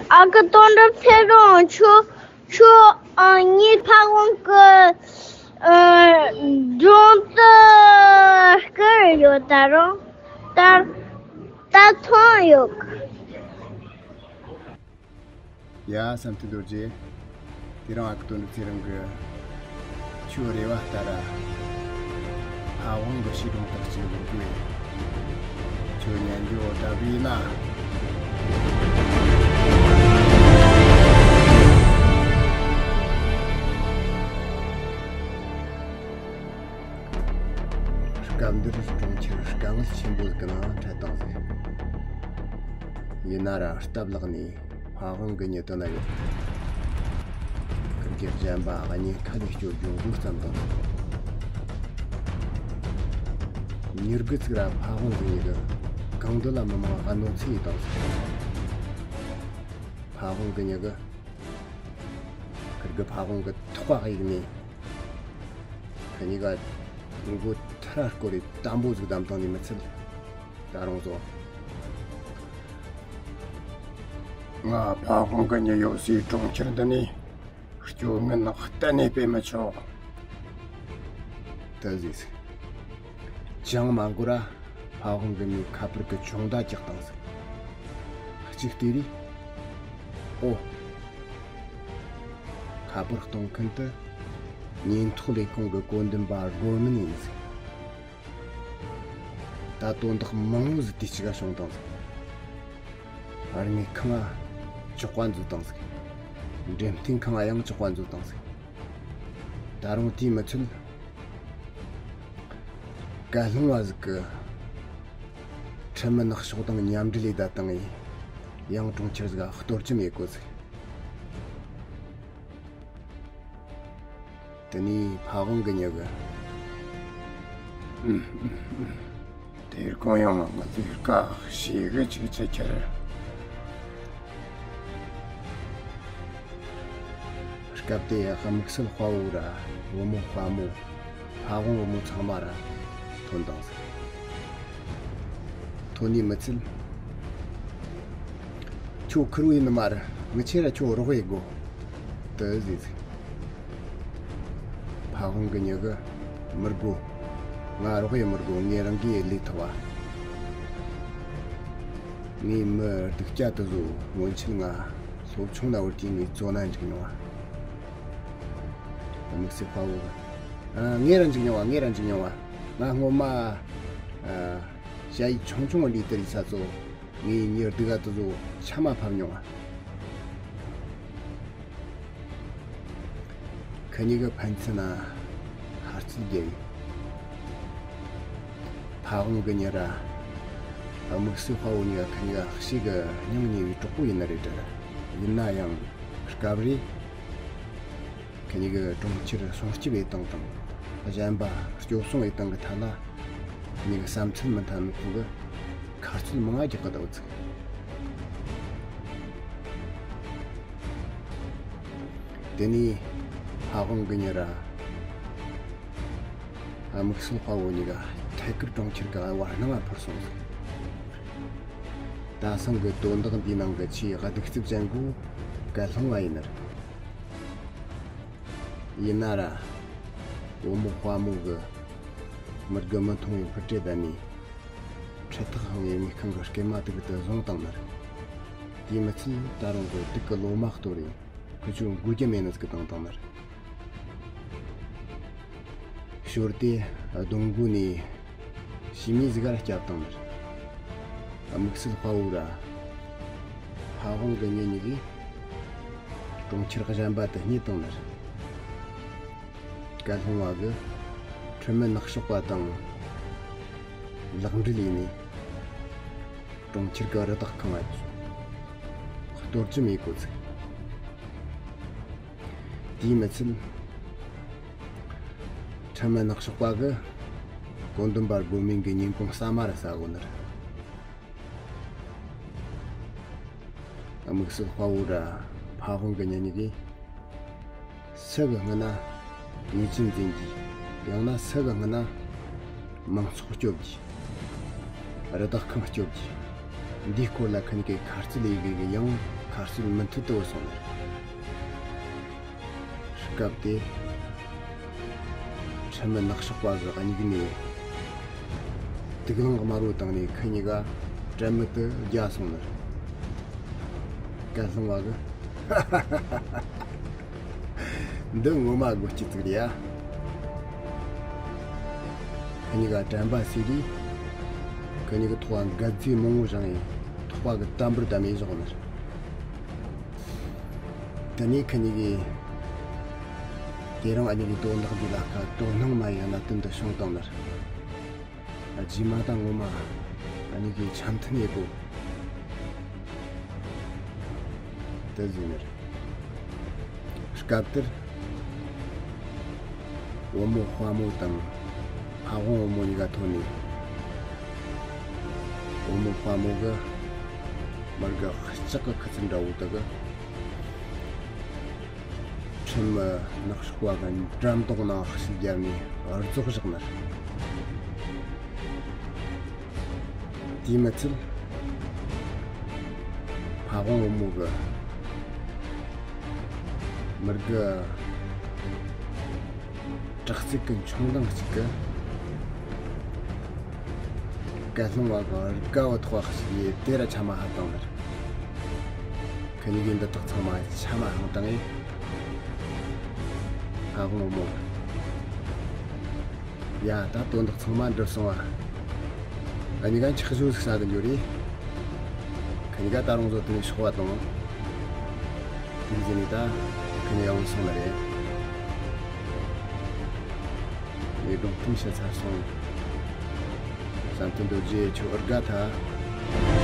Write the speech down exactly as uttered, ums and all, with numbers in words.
ཨ་ཁུ་དོན་གྲུབ་ཚེ་རིང་། ཁྱོད་ཁྱོད་ཨ་ངའི་ཕ་ཝང་གི་ཨ་སྒྲུང་དེ་བསྐུར་ཡོད། ད་རུང་ད་ད་ཐོན་ཡོད། ཡ། བསམ་གཏན་རྡོ་རྗེ། དེ་རིང་ཨ་ཁུ་དོན་གྲུབ་ཚེ་རིང་གིས་ཁྱོའི་རེ་བ་ལྟར་ཕ་ཝང་གི་བྱིས་སྒྲུང་དག་ཅིག་བླུགས་ནས་ཁྱོད་ཉན་རྒྱུ་བསྒྲུབས་ཡིན་ན། སྐབས་འདིར་གྲོང་ཁྱེར་དཀའ་ངལ་ཆེན་པོ་ཟིག་གི་ནང་འཕྲད་བཏང་ཟིག་ཡིན་ན་ར་སྟབས་ལེགས་ནས། ཕ་ཝང་གི་མྱི་དེ་ན་ཡོད། ཁིར་གེ་གཞན་པ་གཉེན་ཁ་ལས་སྐྱོ་རྒྱུ་འདུག་བསམ་དང་། མྱི་རྒུད་ཅིག་ར་ཕ་ཝང་གི་མྱི་གི་གང་འདོད་ལ་མི་མང་གནོད་འཚེ་ཡི་དང་། ཕ་ཝང་གི་མྱི་གི་ཁིར་གི་ཕ་ཝང་གི་ཐོག་ག་གཡུགས་ནས། ཁི་གཉིས་ཀ་མགོ་ཐ་ར་སྐོར་རེ་དམ་པོ་ཟིག་བསྡམས་བཏང་ནས་མི་ཚད། ད་རུང་ཟོ། ང་ཕ་ཝང་གི་མྱི་ཡོད་སའི་གྲོང་ཁྱེར་འདི་ནས་སྐྱོ་ངལ་གཏན་ནས་སྤེལ་མི་ཆོག་དེ་ཟེར་ཟིག་ཅང་མ་འགོར་ར་ཕ་ཝང་གི་མྱི་ཁ་པར་གི་ཅུང་མདའ་བཀྱགས་བཏང་ཟིག་གཅིག་བལྟས་རེ། ཨོ། ཁ་པར་གཏོང་མཁན་དེ་ཉེན་ཐོག་ལས་ཁུངས་གི་བཀོད་འདོམས་པ་སྒོ་མིན་ཡིན་ཟིག་ད་དོན་དག་མང་བོ་ཟིག་དུས་གཅིག་ག་བྱུང་བཏང་ཟིག་དངུལ་ཁང་ང་ཅོག་པ་འཛུལ་བཏང་ཟིག་འགྲེམས་སྟོན་ཁང་ང་ཡང་ཅོག་པ་འཛུལ་བཏང་ཟིག་ད་རུང་དེས་མི་ཚད། སྐད་སློང་བ་ཟིག་གིས་ཁྲིམས་མི་ནག་ཕྱོགས་དང་མཉམ་འབྲེལ་ལས་ད་བཏང་ངས་ཡང་གྲོང་ཁྱེར་ཟིག་ག་གཏོར་རྒྱུ་མེད་གོ་ཟིག་དེ་ནས་ཕ་ཝང་གི་མྱི་གིས། དེར་གང་ཡང་ང་ཚོའི་བཀའ་ཞེ་གི་ཅིག་ཅི་ཁྱེར། སྐབས་དེ་དམིགས་བསལ་དཔའ་བོ་ར་བུ་མོ་དཔའ་མོ། ཕ་ཝང་བུ་མོ་ཚང་མ་ར་ཐོན་བཏང་ཟིག་ཐོན་ནས་མི་ཚད། ཁྱོད་ཁུར་བོ་ཡིན་ནི་མ་རེད། ངི་ཆོ་ར་ཁྱོད་རོགས་ཡེད་དགོ་དེ་ཟེར་ཟིག་ཕ་ཝང་གི་མྱི་གིས། མི་དགོ་ང་རོགས་ཡེད་མི་དགོ་ངས་རང་གིས་ལས་ཐུབ་བ། ངས་མི་སྡུག་ཅག་དེ་ཚོ་སྔོན་ཆད་ང་སློབ་ཆུང་ན་བར་དུས་ངས་བཙོན་ན་འཇུག་མྱོང་བ། དམིགས་བསལ་དཔའ་བོ་གིས། ཨ། ངས་ར་འཇུག་མྱོང་བ། ངས་ར་འཇུག་མྱོང་བ། ང་སྔོན་མ། ཨ། ཞ་ཡི་ཆུང་ཆུང་བ་འདྲ་དེ་རིག་ས་ཚོ་ངའི་མྱི་སྡུག་ག་དེ་ཚོ་ཆ་མ་ཕབ་མྱོང་བ། ཁི་གཉིས་ཀྱིས་ཕན་ཚུན་ན་ཧར་བརྩོན་བརྒྱབ་ཡིན། ཕ་ཝང་གི་མྱི་ར་དམིགས་བསལ་དཔའ་བོ་གཉིས་ཀ་ཁི་གཉིས་ཀ་ཞེ་གི་སྙིང་ཉེ་བའི་གྲོགས་པོ་ཡིན་ནི་རེད་དྲ། ཡིན་ན་ཡང་སྐབས་རེ། ཁི་གཉིས་ཀྱིས་གྲོང་ཁྱེར་སྲུང་སྐྱོབ་བྱེད་སྟངས་དང་། གཞན་པ་སྐྱོབ་སྲུང་བྱེད་སྟངས་ཀྱི་ཐད་ལ་ཁི་གཉིས་ཀྱི་བསམ་ཚུལ་མི་མཐུན་ནོ་ཁོང་གིས་ཁ་རྩོད་མང་ང་རྒྱག་གི་འདུག་ཚིག་དེ་ནས་ཕ་ཝང་གི་མྱི་ར་དམིགས་བསལ་དཔའ་བོ་གཉིས་ཀ་ཐད་ཀར་གྲོང་ཁྱེར་གྱི་བར་སྣང་ང་འཕུར་སོང་ཟིག་ད་སང་གི་དོན་དག་འདིའི་ནང་གི་ཆེས་གདུག་རྩུབ་ཅན་པོ་སྐད་སློང་བ་ཡིན་ནི་རེད། ཡིན་ན་ར། བུ་མོ་དཔའ་མོ་གིས་མི་དགེ་མི་མཐོང་བའི་འཕུར་གྲལ་བརྡབས་ནས། ཁྲི་ཐག་ཧང་ངེ་དངུལ་ཁང་གི་སྐེད་མ་དེ་གི་དེ་བཟུང་བཏང་ནི་རེད། དེས་མི་ཚད་ད་རུང་གི་དུག་གི་ལོ་མ་གཏོར་རེ་ཁུ་ཆུ་འགུལ་རྒྱུ་མེད་ནི་ཟིག་གི་བཏང་བཏང་ནི་རེད། ཞོར་དེ་གདོང་མགོ་ནས་ཞི་མི་ཟིག་ག་སྐྱབས་བཏང་ནི་རེད། དམིགས་བསལ་དཔའ་བོ་ར་ཕ་ཝང་གི་མྱི་གཉིས་ཀས་གྲོང་ཁྱེར་གཞན་པ་དེ་རྙེད་བཏང་ནི་རེད། སྐད་སློང་བ་གིས་ཁྲིམས་མི་ནག་ཕྱོགས་པ་དང་ལག་འབྲེལ་ཡས་ནས་གྲོང་ཁྱེར་གྱི་རི་དྭགས་ཁང་ང་གཏོར་རྒྱུ་མེད་གོ་ཚིག་དེས་མི་ཚད། ཁྲིམས་མི་ནག་ཕྱོགས་པ་གིས་བཀོད་འདོམས་པ་སྒོ་མིན་གྱི་ཉིན་གུང་ཟ་མ་ར་ཟ་གོ་ནི་རེད། དམིགས་བསལ་དཔའ་བོ་ར་ཕ་ཝང་གི་མྱི་གཉིས་ཀས་སུ་གི་སྔུན་ན་ཉེས་ཅན་འཛིན་རྒྱུ། ཡང་ན་སུ་གི་སྔུན་ན་མང་ཚོགས་སྐྱོབ་རྒྱུ། རི་དྭགས་ཁང་སྐྱོབ་རྒྱུ། འདིའི་སྐོར་ལ་ཁི་གཉིས་ཀས་ཁ་རྩོད་ལས་གི་གི་ཡང་ཁ་ ཁ་གསོད་མུ་མཐུད་དུ་བུད་སོང་ནས། སྐབས་དེ། ཁྲིམས་མི་ནག་ཕྱོགས་པ་གི་མྱིག་ནས་དུག་རླངས་དམར་པོ་བཏང་ནས་ཁི་གཉིས་ཀ་དྲན་མེད་དུ་བརྒྱལ་སོང་ནི། སྐད་སློང་བ་གི། འདི་ངོ་མ་དགོད་སྐྱིད་ཅིག་རེད་ཡ། ཁི་གཉིས་ཀ་དྲན་པ་སོས་དུས། ཁི་གཉིས་ཀྱི་ཐོག་ག་འགད་རྫས་མང་པོ་བཞེངས་ཡིན། ཐོག་པ་གི་དམ་པོར་བསྡམས་ཡིན་བཞག་ནི། དེ་ནས་ཁི་གཉིས་ཀྱིས། དེ་རིང་ཨ་ནེ་གི་དོན་དག་འདི་ལ་ཁ་དོ་སྣང་མ་ཡིན་གནད་དོན་དུ་བྱུང་བཏང་ནི། རྗེས་མ་དང་ངོ་མ་ཨ་ནེ་གི་འཆམ་མཐུན་ཡེད་དགོས། དེ་ཟེར་ནི་རེད། སྐབས་དེར། བུ་མོ་དཔའ་མོ་དང་ཕ་བོང་བུ་མོ་གཉིས་ཀ་ཐོན་ནས། བུ་མོ་དཔའ་མོ་གི་མིར་གི་ལྕགས་ཀྱི་ཁུ་ཚུར་འདྲ་བོ་དག་གི། ཁྲིམས་མི་ནག་ཕྱོགས་པ་གི་འགྲམ་ལྡོག་ནང་ཞིག་བརྒྱབ་ནས་རྫོགས་བཞག་ནི། དེས་མི་ཚད། ཕ་བོང་བུ་མོ་གི་མིར་གི་དྲག་རྩལ་གི་མཆོང་ལྡིང་གཅིག་གིས། སྐད་སློང་བ་གི་རྒད་པོ་ཐོག་ཞིག་ཡས་དེ་ར་ཆ་མ་ཧ་བཏང་ནི། ཁི་གཉིས་ཀྱིས་འདི་དག་ཚང་མ་ཆ་མ་ཧ་བཏང་ངས། ཕ་བོང་བུ་མོ། ཡ། ད་དོན་དག་ཚང་མ་འགྲུབ་སོང་བ། ཁི་གཉིས་ཀ་འཁྱག་ཞོ་ཟིག་ཟ་གི་འགྱོ་རེད། ཁི་གཉིས་ཀ་ད་རུང་བཟོ་དེ་ནས་ཤོག་བ་དང་། དེ་ཟེར་ནས་ད་ཁི་གཉིས་ཀ་བུད་སོང་ནི་རེད། ངས་སྒྲུང་གཏམ་བཤད་ཚར་སོང་། བསམ་དོན་རྡོ་རྗེ་ཁྱོད་ཨུར་དགའ་ཐལ།